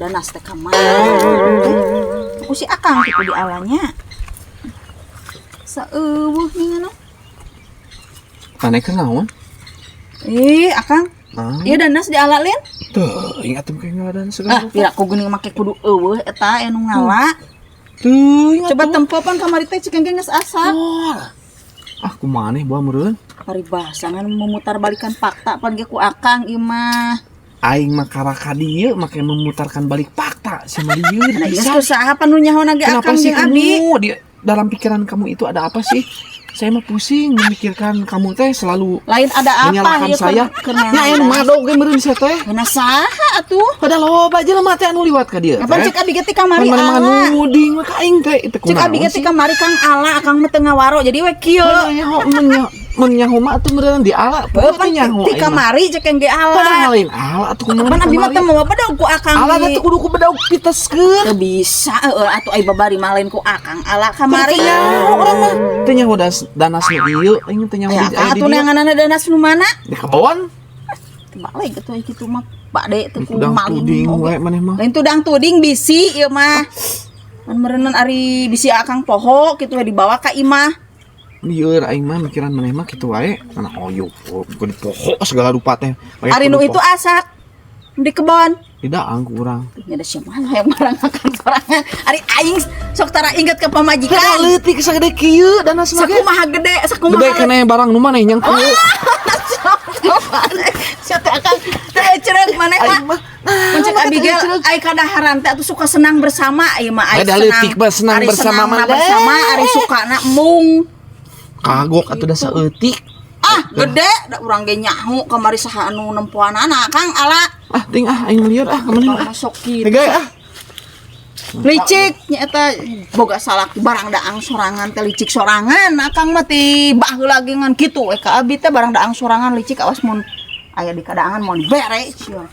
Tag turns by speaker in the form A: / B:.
A: Danas teh ka mana? Ku si Akang kitu dialanya. Saeuweuh nih anu.
B: Maneh keur naon?
A: Ih, Akang.
B: Ah.
A: Ieu danas diala lin?
B: Teuing atuh kayak ngaladan
A: Ah,
B: segala.
A: pira ku geuning make kudu euweuh eta anu ngala.
B: Teuing.
A: Coba tempo pan kamari teh cik engke geus asak.
B: Oh. Ah, kumaha buah meureun?
A: Paribasa ngan memutarbalikan fakta pan ge ku Akang ieu mah.
B: Aing mah karaka dieu make memutarkan balik fakta sama lieur
A: Nah, ieu
B: bisa.
A: geus saha pan nu nyaho ge
B: Kenapa
A: Akang
B: sih
A: jeung Abi?
B: Kamu di dalam pikiran kamu itu ada apa sih? Saya mah pusing memikirkan kamu teh selalu
A: Lain ada apa
B: menyalahkan
A: ieu
B: saya.
A: Keur
B: Nya aya nu madog ge meureun sia teh.
A: Nah, saha atuh?
B: Padahal loba jelema teh anu liwat ka dieu.
A: Kapan
B: Teh.
A: cek abi ge ti kamari
B: Pan mana
A: ala.
B: nuding we ka aing teh itu
A: Cek abi ge ti kamari Kang ala, Akang mah teu ngawaro jadi we kieu.
B: Nyaho mun mun nyaho mah atuh meureun di ala.
A: Heuh,
B: Pan
A: pan
B: nyaho
A: ti kamari cek engge ala.
B: Padahal lain ala atuh kumaha
A: Pan abi mah teu mawa bedog ku Akang.
B: Ala teh kudu ku bedog piteskeun.
A: Teu bisa heueuh atuh ai babari mah lain ku Akang ala kamari.
B: Teu nyaho urang mah. Teu nyaho danas nu ieu, aing teu nyaho
A: Ya,
B: di aya di
A: atuh
B: dieu.
A: neanganana danas nu mana?
B: Di kebon.
A: Balik atuh ai kitu mah bade teu ku
B: Tudang
A: maling.
B: tuding
A: Oge.
B: we maneh mah.
A: Lain tudang tuding bisi ieu mah. Pan meureunan ari bisi Akang poho kitu we dibawa ka imah.
B: Lieur aing mah mikiran maneh mah kitu wae. Mana oyok, kudu poho segala rupa teh. Make
A: Ari nu
B: kudu
A: itu asak di kebon.
B: Tidak angku urang.
A: Nya da sia mah hayang marangakan sorangan. Ari aing sok tara inget ke pamajikan.
B: Kada leutik sagede kieu danas mah ge.
A: Sakumaha gede, sakumaha.
B: Gede kene barang nu maneh nyangku.
A: Sia teh Akang teh cereg maneh mah.
B: Aing mah.
A: Mun cek
B: Nah,
A: Abigail
B: cereg.
A: ai kadaharan teh atuh suka senang bersama ieu mah ai
B: Ada leutik mah senang
A: ari
B: bersama
A: senangna
B: mah.
A: Bersama ari sukana mung.
B: Kagok atuh da saeutik.
A: Ah, gede da urang ge nyaho kamari saha anu nempoanana Kang ala.
B: Ah, ting ah aing lieur ah ka maneh mah.
A: Masuk kitu.
B: Teh ah.
A: Licik nya eta boga salaki barang daang sorangan teh licik sorangan Akang mah ti baheula ge ngan kitu we ka abi teh barang daang sorangan licik, awas mun aya di kadaangan mau dibere sia.